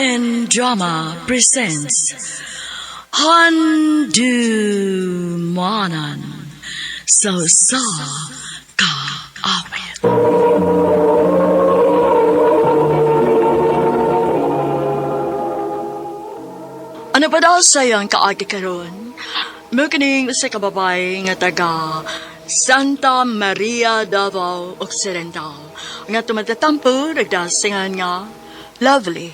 RN Drama presents Handumanan sa sa kaawit. Ano pa daw sayang kaagi karon? Mukining sa kababay nga taga Santa Maria Davao Occidental nga tumatatampo nagdasingan nga Lovely.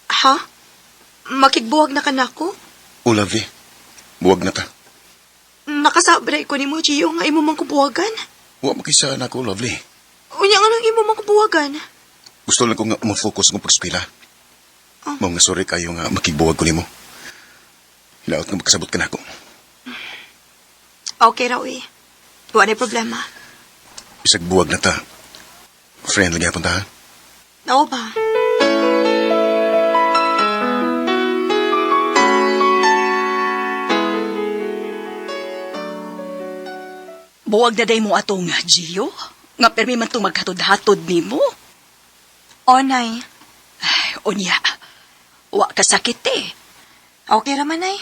Ha? Makigbuwag na ka nako? O, Lovely. Buwag na ta. Nakasabray ko ni mo, Gio, nga imo mang kubuwagan. Wa mo kaysa na ako, Lovely. Unya nga nang imo mang kubuwagan. Gusto lang ko nga ma-focus ng pag-eskwela. Oh. Mao nga sorry kayo nga makigbuwag ko nimo. Hilaot nga magkasabot ka nako. Okay raw eh. Wala na problema. Bisag buwag na ta. Friend lang gyapon ta, ha? Nao ba? Buwag na day mo atong Gio. Nga permi man itong maghatod-hatod nimo. O, nay. Ay, unya. Wa ka sakit eh. Okay raman, nay.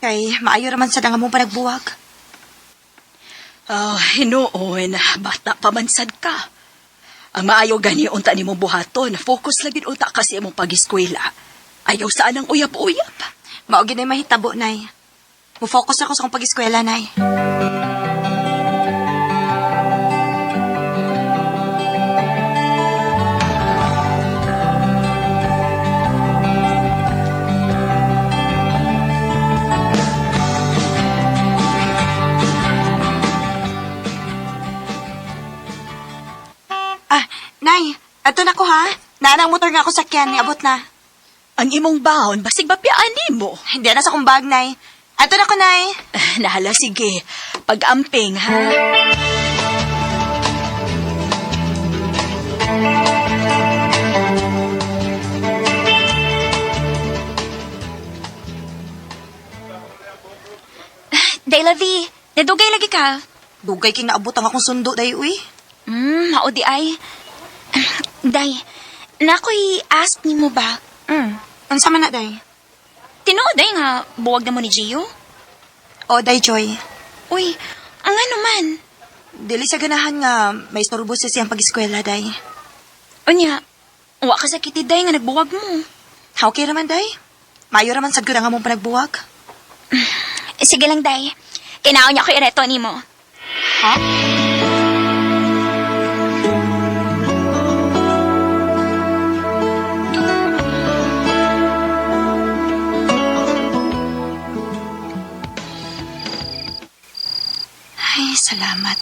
Kay maayo raman sa nga mong panagbuwag. Oh, hinuon, bata pa man sad ka. Ang maayo gani unta nimo buhaton, focus lagi unta kasi imong pag-eskwela. Ayaw saan ang uyap-uyap. Mao gid nay mahitabo, nay. Mo-focus ako sa akong pag-eskwela, nay. Ah, Nay, ato na ko ha. Naanang motor nga ako sakyan, niabot na. Ang imong baon, basig bapiyaan nimo. Hindi na sa akong bag, Nay. Ato na ko, Nay. Ah, Nahala, sige. Pag-amping, ha? Day, Lavi, nadugay lagi ka. Dugay king naabot ang akong sundo, day, uy. Mao di ay. Day, nakoy ask nimo ba? Unsa man na, day? Tinuod day nga buwag na mo ni Gio? O, day, Joy. Uy, ang ano man? Dili sa ganahan nga may istorbo sa siyang pag-eskwela, day. Unya, wa ka sakiti day nga nagbuwag mo. Okay raman, day. Maayo raman sad ko na nga mong panagbuwag. Sige lang, day. Kinaon niya ko ireto nimo. Ha? Ay, salamat.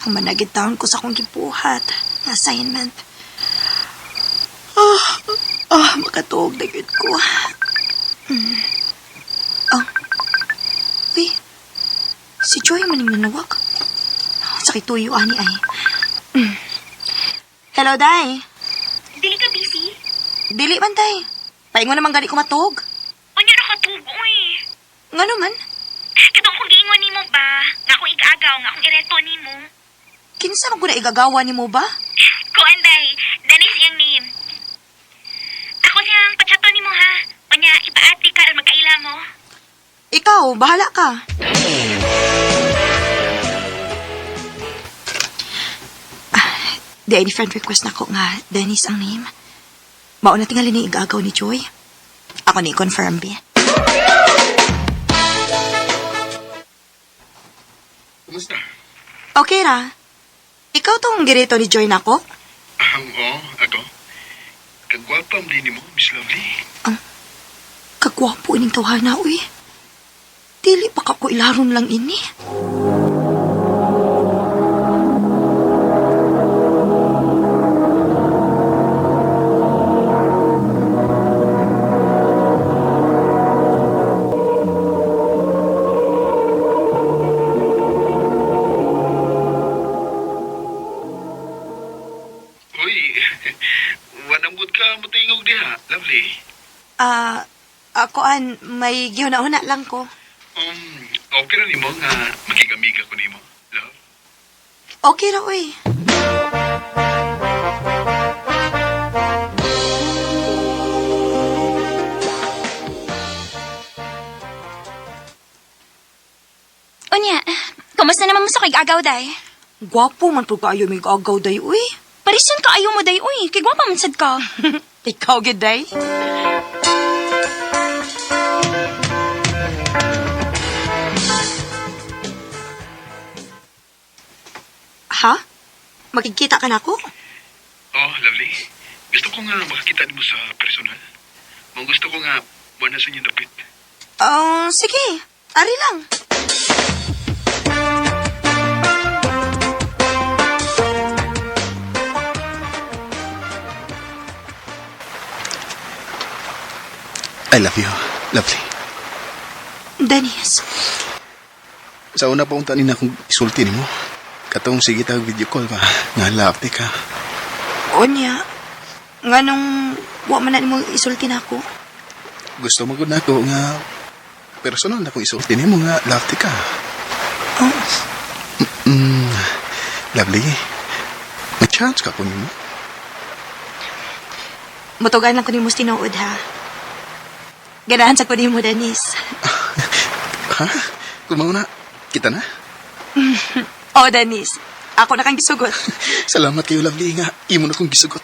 Ang managid taon ko sa akong gibuhat. Assignment. Ah, ah, makatuog na gyud ko. Ah. Uy, si Joy maning nanawag. Sakit tuyo ani ay. Hello, Day. Dili ka busy? Dili man, Day. Paingon naman gani ko matuog. Unya ra ka tugo eh. Ngano man? Katong kong giingon nimo ba? Nga akong igagaw, nga akong ireto nimo. Kinsa man ko na igagawa nimo ba? Kuan day, Dennis iyang name. Ako siyang patsato nimo ha. Unya ipaati ka aron magkaila mo. Ikaw, bahala ka. Ah, di ay friend request na ko nga Dennis ang name. Mao na tingali ni igagaw ni Joy. Ako ni confirm bi. Kumusta? Okay ra. Ikaw tong girito ni Joy nako? Ang oo, ako. Kagwapa ang din mo, Miss Lovely. Kagwapo ining tawhana, uy. Dili pa ka ko ilaron lang ini. Lovely. Ah, ako an, may gihuna-huna lang ko. Okay na nimo nga makigamiga ko nimo, love. Okay ra, uy. Unya, kumusta naman mo sa kay-agaw, day? Gwapo man po kaayo may agaw day, uy. Parison ka ayaw mo, day, uy. Kay gwapa man sad ka. Ikaw gid day. Ha? Magkikita ka na ako? Oh, lovely. Gusto ko nga makakita nimo sa personal. Mong gusto ko nga buwan na sa inyong dapit. Oh, sige. Ari lang. I love you, lovely. Dennis, Sa una pa unta ni na akong isulti nimo. Katong sige tag video call ba. Nga lovely ka. unya. Nganong wa man na nimo isulti na ako? Gusto mo gud nako nga personal na akong isulti nimo nga lovely ka. Oh, Lovely. May chance ka ko nimo. mutugan lang ko nimo sa tinuod ha. Ganahan sa ko nimo, Dennis. Ha? Kung mauna, kita na. Oh, Dennis. Ako na kang gisugot. Salamat kayo, lovely nga. Imo na kong gisugot.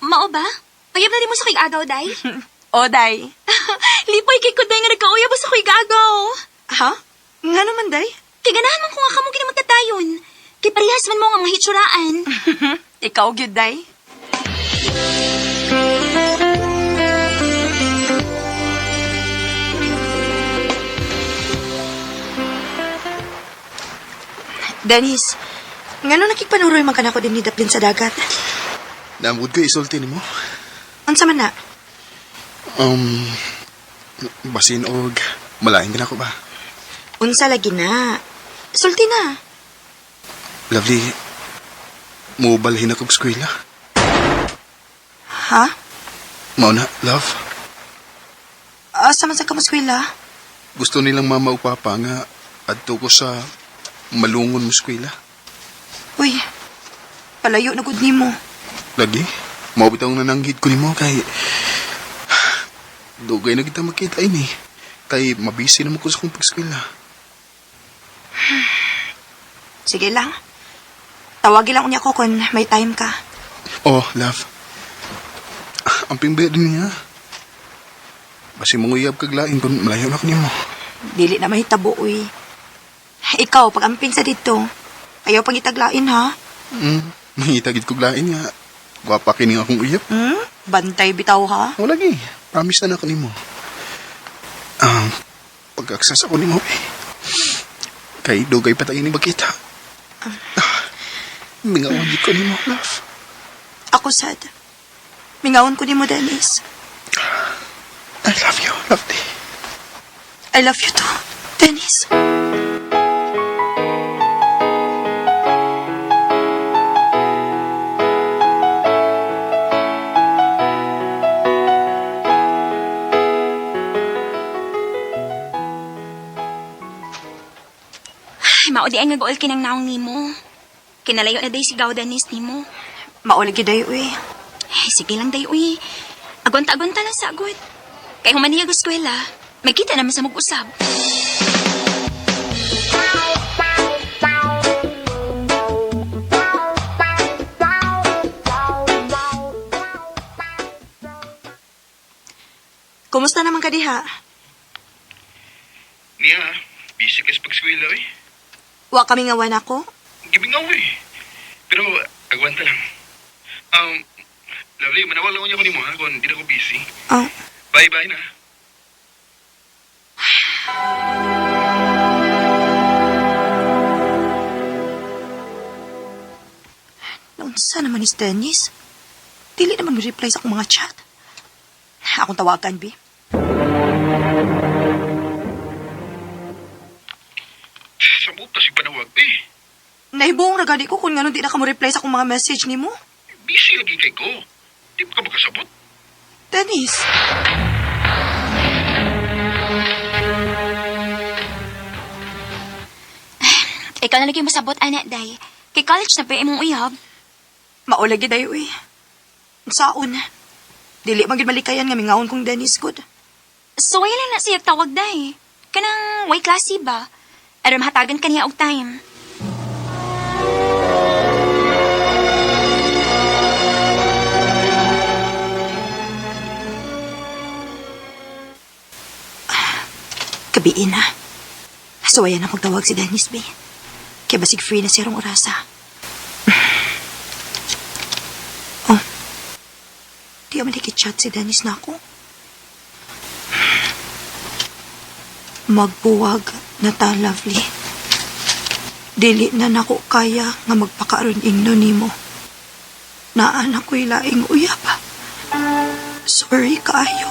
Mao ba? Payab na rin mo sa kay-agaw, day? Oh, day. Lipoy kay ko, day, nga nagkauyab sa kay-agaw. Ha? Nga naman, day? Kay ganahan man ko nga kamo kinamagkatayon. Kay parehas man mo nga mga hitsuraan. Ikaw gyud, day. Dennis, ngano nakigpanuroy man kanako din ni Daplin sa dagat? Namud ko isulti nimo. Unsa man na? Um, basin og malain ka na ko ba? Unsa lagi na? Sulti na. Lovely, mubalhin ako sa eskwela. Ha? Mao na, love. Asa man sa kamuskwela? Gusto nilang mama ug papa nga adto ko sa malungon mo eskwela. Uy, palayo na gud nimo. Lagi, mao bitaw nananghid ko nimo kay dugay na kita makita ini. Kay mabisi na mo ko sa akong pag-eskwela. Sige lang. Tawagin lang unya ko kung may time ka. Oh, love. Ang pingbe din niya. Basi manguyab kag lain kung malayo na ko nimo. Dili na mahitabo, uy. Ikaw, pag amping sa dito, ayaw pang itaglain, ha? Mangita gid kog lain nga. Gwapa kini nga akong uyab. Hmm? Bantay bitaw, ha? O lagi, promise na na ako nimo. Ah, pag-aksas ako nimo eh. Kay dugay pa tayo ni magkita. Ah, mingawan gid ko nimo, love. Ako sad. Mingawon ko nimo, Dennis. I love you, lovely. I love you too, Dennis. Ay, mao di ay nga gool kinang naong nimo. Kinalayo na day si Gaw Dennis nimo. Mauli gid day, uy. Ay, sige lang day, uy. Agwanta-agwanta lang sa agwat. Kay human niya eskwela, may kita naman sa mag-usab. Kumusta naman ka diha? Niya, busy ka sa pag-eskwela eh. Wa kami ngawan ako? Gibingaw eh. Pero agwanta lang. Lovely, manawag lang niya ko nimo ha kung di na ko busy. Oh, Bye-bye na. naunsa naman ni Dennis? Dili naman mo-reply sa akong mga chat. Akong tawagan, bi. pagtawag, eh. Nahibong ra gani ko kung nganong di na ka mo reply sa akong mga message nimo. Busy lagi kay ko. Di pa ka makasabot. Dennis. Ikaw na lagi masabot, ana, day. Kay college na pa imong uyab. Maulagi dayo eh. Saon. Dili man gid malikayan nga mingaon kong Dennis good. So, wala lang na siya tawag, day. Kanang way klase ba? Aron mahatagan ka niya og time. Kabiin na. So ayan ang pagtawag si Dennis B. Kaya basig free na siya rong orasa. Oh. Di man chat si Dennis na ako. Magbuwag na ta, lovely. Dili na nako kaya nga magpakaroon ingno nimo. Naan ako'y laing uyab. Sorry kaayo.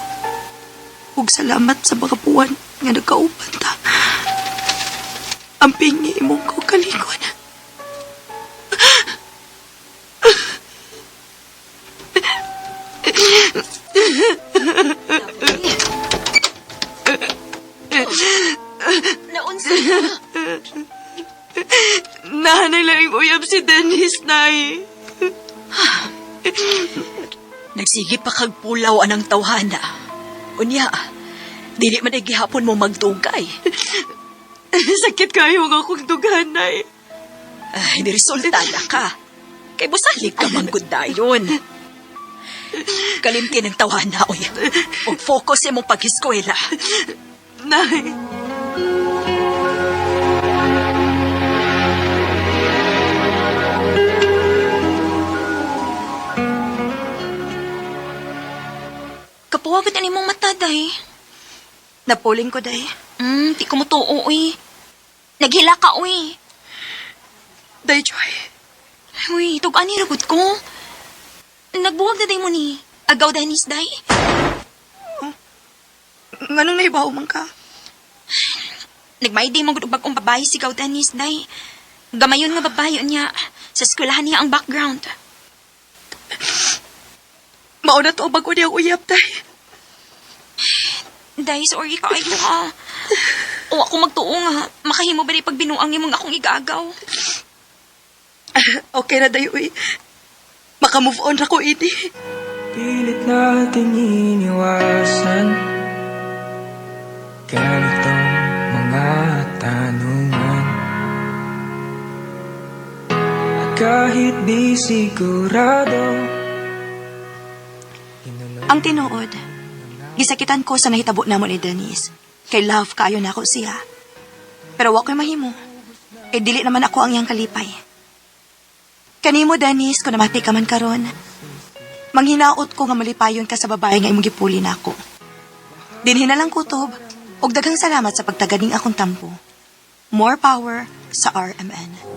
Ug salamat sa mga buwan nga nagkauban ta. Ang pingi imong kaugalingon. Naunsa Nahanay laing uyab si Dennis, Nay. Nagsige pa kag pulaw anang tawhana. Unya, dili man ay gihapon mo magdugay. Sakit kayo nga akong dugan, Nay. Ay, niresulta na ka. Kay busalig ka manggod dayon. Kalimti ng tawhana, oy. Og focus imong pag-eskwela. Nay. Kapuwagod ani mong mata, day. Napuling ko, Day. Di ko mutuo, uy. Naghila ka, uy. Day, Joy. Uy, tug-ani ragot ko. Nagbuwag na day mo ni. Agaw, Dennis, day. Nganong naibaw man ka? Nagmay day mo gud og bag-ong babae si Gaw Dennis, day. Gamayon nga babae niya. Sa eskwelahan niya ang background. Mauna to ang bago niyang uyab, Day. Day, sorry ka ayo ha. O ako magtuo nga. Makahimo ba di pag binuang imong akong igagaw? Okay na, Day, uy. Maka-move on ra ko, ini. Pilit nating iniwasan ganitong mga tanungan. At kahit di sigurado, Ang tinuod, gisakitan ko sa nahitabo namo ni Dennis. Kay love kaayo nako siya. Pero wa ko'y mahimo. Kay dili naman ako ang iyang kalipay. Kanimo, Dennis, kung namati ka man karon, manghinaot ko nga malipayon ka sa babae nga imong gipuli nako. Dinhi na lang kutob, ug daghang salamat sa pagtaganing akong tampo. More power sa RMN.